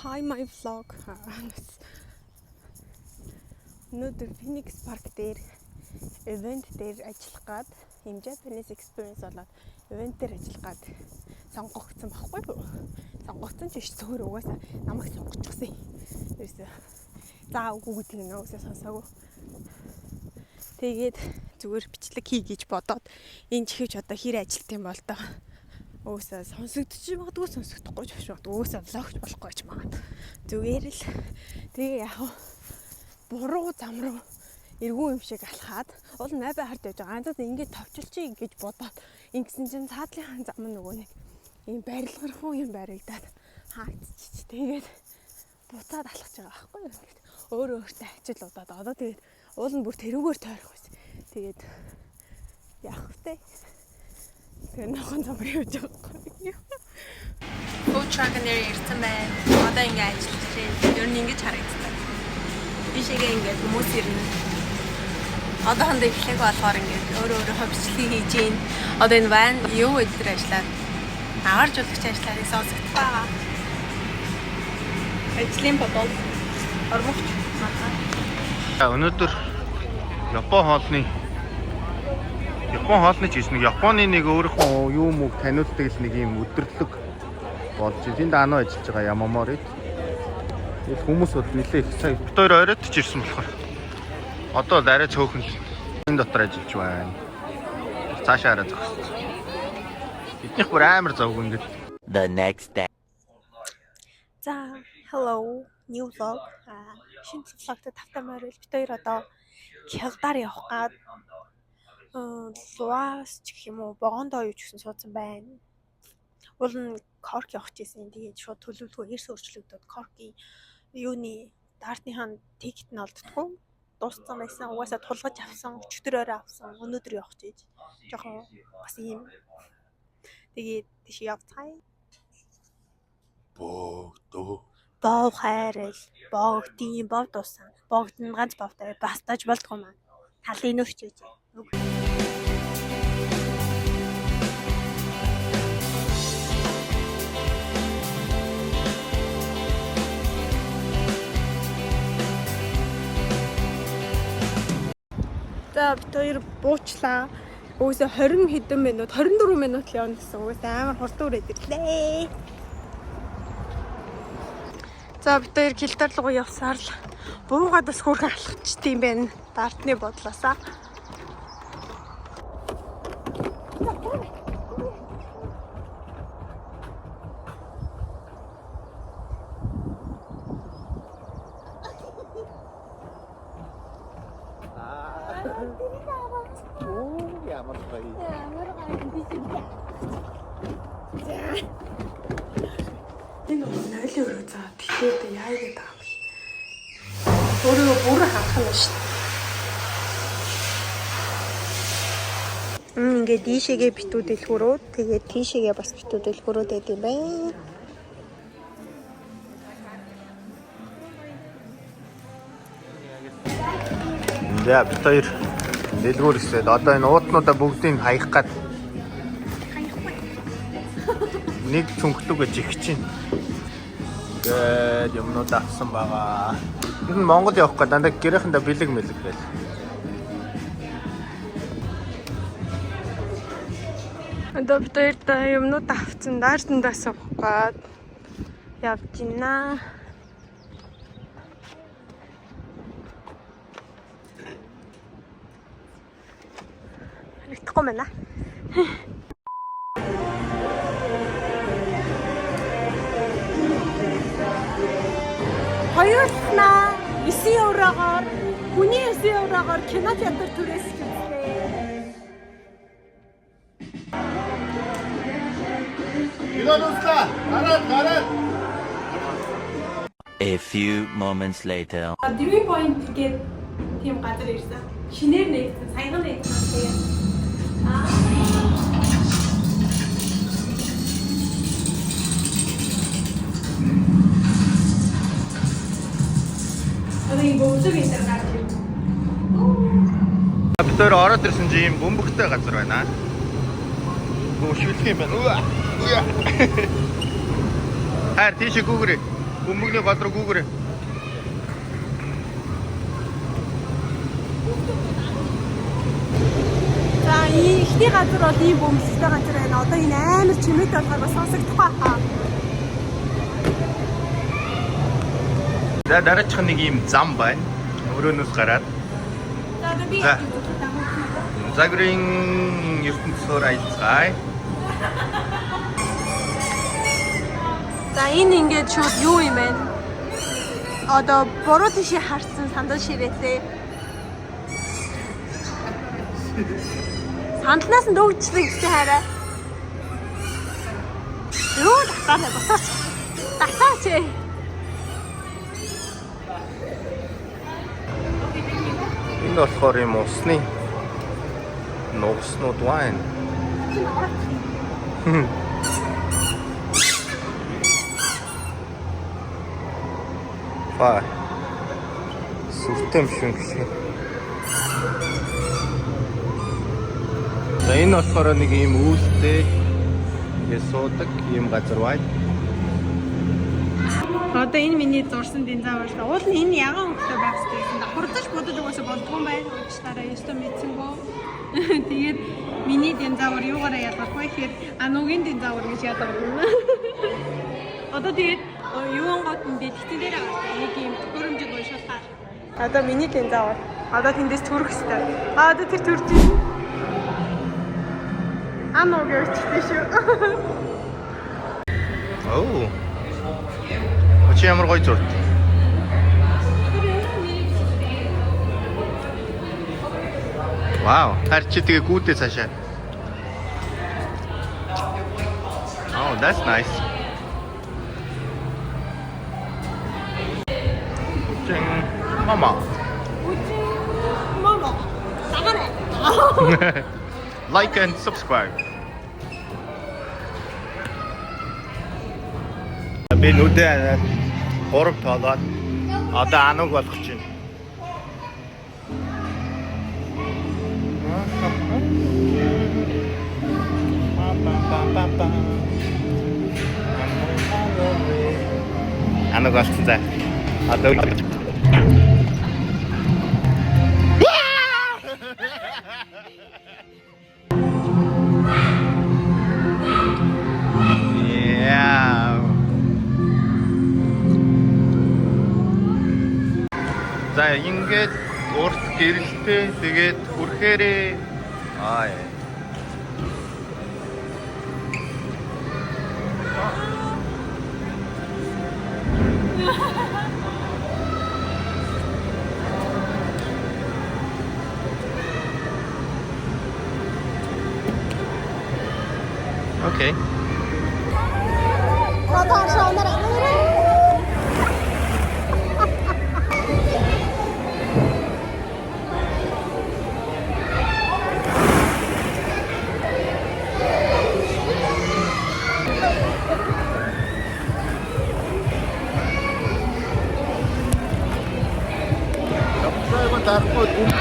Hi my vlog. Өнөөдөр Phoenix Park дээр event дээр ажиллах гад юм Japanese experience болоод event дээр ажиллах гад сонгогдсон байхгүй юу? Сонгогдсон ч биш, зүгээр угаасаа намайг сонгочихсон юм. Ерөөсөө за үгүй гэдэг нь угаасаа сонсоогүй. Тэгээд зүгээр бичлэг хий гэж бодоод энэ чихвч одоо хэр ажилт юм бол доо. Угаасаа сонсогдчих магадгүй, сонсогдохгүй ч биш магадгүй. Угаасаа vlog ч болохгүй ч магадгүй. Зүгээр л тэгээ яг буруу зам руу эргүүн юм шиг алхаад уул найбай хард явж байгаа. Ганцаас ингээд товчилчих гэж бодоод ингэсэн чинь цаадлынхаа зам нь нөгөө нэг ийм барилгархуу юм баригдаад хаагдчих. Тэгээд буцаад алхаж байгаа байхгүй юу? Ингээд өөрөө өөртөө ажил удаад одоо тэгээд уул нь бүр тэрүүгээр тойрох байсан. Тэгээд яах вэ? Тэгээд нохон зам руу явж байгаа байхгүй юу? Food truck нэр ирсэн байна. Одоо ингээ ажиллаж байна. Ер нь ингэж харагддаг. Бишээгээ ингээд хүмүүс ирнэ. Одоохондоо эхлэх болохоор ингээд өөрөө өөрийнхөө бичлэгийг хийж гин. Одоо энэ ван юу өдөр ажиллаад агаар жуулагч ажиллаад сонсогдох байгаа. Ажлын бодол ормогч махаа. Өнөөдөр Япон хоолны ч гэсэн нэг Японы нэг өөрийнхөө юу мөг таниулдаг л нэг юм өдөрлөг болж байна. Тэнд ануу ажиллаж байгаа Ямаморид. Тэгэл хүмүүс бол нэлээ их сая. Бид хоёр оройд ч ирсэн болохоор одоо л арай цөөхөн л энэ дотор ажиллаж байна. Цаашаа арай зогссон. Эднийх бүр амар завгүй ингээд. The next day. За, hello, new vlog. Шинэ vlog-т тавтай морил. Бид хоёр одоо Кялдар явах гад Луас ч гэх юм уу, Богондоо юу ч гэсэн суудсан байна. Уул нь Корк явах гэсэн. Тэгээд шууд төлөвлөгөө эрс өөрчлөгдөд Коркийн юуны DART ныхаа ticket нь олддоггүй. Дууссан байсан. Угаасаа тулгаж авсан, өчигдөр орой авсан. Өнөөдөр явах гэж. Жохон бас ийм. Тэгээд тийш явцгаая. Богдоо. Бов хайрал, богдын бов дуусан. Богд нь ганц бовтой бастаж болдгоо маа. Талын нөхч үз. За, бид хоёр буучлаа. Угаасаа 20 хэдэн минут, 24 минут л явна гэсэн. Угаасаа амар хурдан үрээд ирлээ. За, бид хоёр Килтар руу явсаар л буугаад бас хөөрхөн алхачт юм байна. DART ны бодлоосаа. Оо, ямар гоё. Ямар гоё. Энэ бол нойлын өрөө заа. Тэгтээ одоо яа гэдэг байгаа юм бэ? Өөрөө бүр харах нь шүү дээ. Ингээ дийшээгээ битүү дэлгүүрүүд, тэгээд тийшээгээ бас битүү дэлгүүрүүд байд юм байна. За, бид хоёр дэлгүүр ирсээд одоо энэ уутнуудаа бүгдийг хаях гад нэг цүнхлүгэ жих чинь. Тэгээд юмнууд авсан байгаа. Тэр нь Монгол явах гээд дандаа гэрээхэндээ бэлэг мэлэг байл. Одоо бид хоёр та юмнууд авцсан, даартандаа суух гээд явж байна. Харагдахгүй байна. Хоёулаа 9 еврогоор, хүний 9 еврогоор кино театр түрээсэж үзлээ. Кино дуслаа. Гараад гараад. A few moments later. Dewey Point гэдэг тийм газар ирсэн. Шинээр нэгдсэн, саяхан нэгдсэн тийм. Одоо энэ бөмбөг энэ төр гарч ирнэ. Бид хоёр ороод ирсэн чинь ийм бөмбөгтэй газар байна. Гөө шүлэх юм байна. Үа. Үа. Хайр, тийш гүүгэрээ. Бөмбөгний гол руу гүүгээрэй. За, эхний газар бол ийм бөмбөлөлтэй газар байна. Одоо энэ амар чимээтэй болохоор бас сонсогдохгүй хаа. За, дараачих нэг ийм зам байна. Өрөөнөөс гараад. За, одоо би За. Загварын ертөнцөөр аялцгаая. За, энэ ингээд шууд юу юм бэ? Одоо буруу тишээ харсан сандал ширээтэй. Сандалнаас нь дөгжлөг гэсэн хараа. Юу татаа босооч. Татаач. Энэ болохоор юм усны нугаснууд байна. Фа. Сүртэй юм шиг гэх. За, энэ болохоор нэг ийм үүлтэй ингээд суудаг ийм газар байна. Одоо энэ миний зурсан динозавр л. Уул нь энэ ягаан өнгөтэй байх хэрэгтэй гэсэн. Давхардаж будаж угаасаа болдгоо юм байна. Уучлаарай, ёстой мэдсэнгүү. Тэгээд миний динозавр юугаараа ялгарх вэ гэхээр анугийн динозавр гэж ялгарна. Одоо тэгээд юун гот нь дэлгэцэн дээр гарсан нэг юм төхөөрөмжөд уншуулгаар. Одоо миний динозавр одоо тэндээс төрөх хэрэгтэй. А, одоо тэр төрж байна. Ану гэвчтэй шүү. Оо. Чи ямар гоё зурд. Вау, харь чи тэгээ гүйдээ цаашаа. Oh, that's nice. Үжин мама. Мама. Дагараа. Like and subscribe. Би нүдээ гурав тоолоод одоо ануг болох чинь. Ануг болсон за. Одоо. Yeah. За, ингээд урт гэрэлтэй, тэгээд хүрхээрээ аа. Okay. Одоо шооноор. Давцайг дарахгүй гүмт.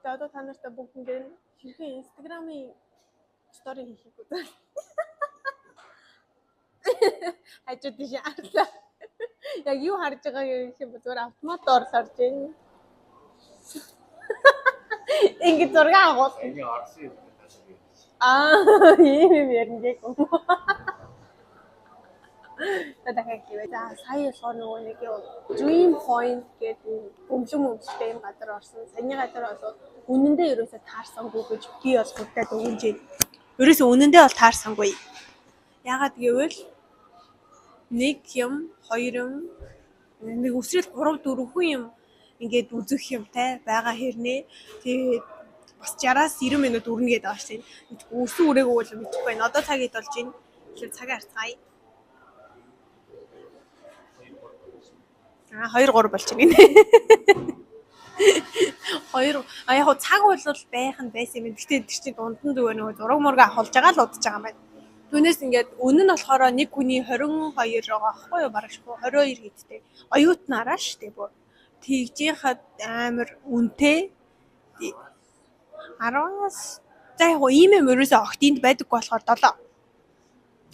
За, одоо та нартай бүгднгээр нь хэрхэн Instagram-ын story хийхийг үзээ. Хажуу тийш харлаа. Яг юу харж байгаа юм бэ? Зүгээр автомат орж байна. Ингээд зураг авах. Эний Орсын Аа, ийм юм ярина гээгүй. За, дахиад хийвэ. За, сая болохоор нөгөө нэг юу Dream Point гэдэг бөмбөлөн бөмбөлтэй юм газар орсон. Саяны газар бол үнэндээ ерөөсөө таарсангүй гэж би бол хувьдаа дүгнэж байна. Ерөөсөө үнэндээ бол таарсангүй. Яагаад гэвэл нэг юм, хоёр юм, нэг өсрөл 3 4 юм ингээд үзэх юмтай байгаа хэрнээ. Тэгээд бас 60-аас 90 минут өрнө гэдэг байгаа шүү дээ. Өрсөн үрээгүй бол мэдэхгүй байна. Одоо цаг хэд болж байна? Тэгэхээр цагаа харцгаая. Аа, 2 3 болж байна гинэ. 2 а яг хуу цаг бол байх нь байсан юм. Гэхдээ тэр чинь дунд нь зүгээр нөгөө зураг мураг авахулж байгаа л удаж байгаа юм байна. Түүнээс ингээд үнэ нь болохоор нэг хүний 22 байгаа байхгүй юу? Бараг шахуу 22 гэдтэй. Оюутнараа шүү дээ бүр. Тэгжийнхад амар үнэтэй. 10-аас за яг гоо ийм юм ерөөсөө огт энд байдаггүй болохоор 7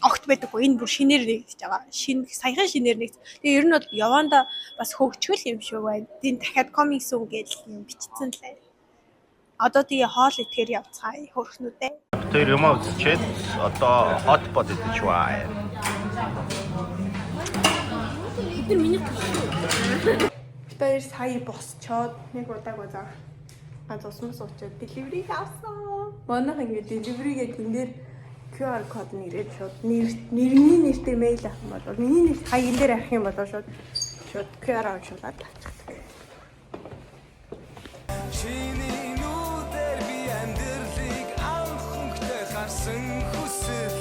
огт байдаггүй. Энэ бүр шинээр нэгдэж байгаа. Шинэ, саяхан шинээр нэгд. Тэгээ ер нь бол яванда бас хөгжгөл юм шиг байна. Тэн дахиад coming soon гэж юм бичсэн лээ. Одоо тэгээ хоол идэхээр явцгаая хөрхнүүдээ. Тэр юм үзчихэд одоо hot pot идэж байна. Бид хоёр сая босчоод нэг удааг удаа ганц усмас уучаад delivery авсан. Манайх ингээд delivery-гээ тэн дээр QR код нэрээд шууд нэр нэрний нэртэй мэйл авах юм бол миний нэр хаяг дээр авах юм бол шууд шууд QR уншуулад авчихдаг. Чиний нүдээр би амьдралыг анх хөнгөтэй харсан хүсэл.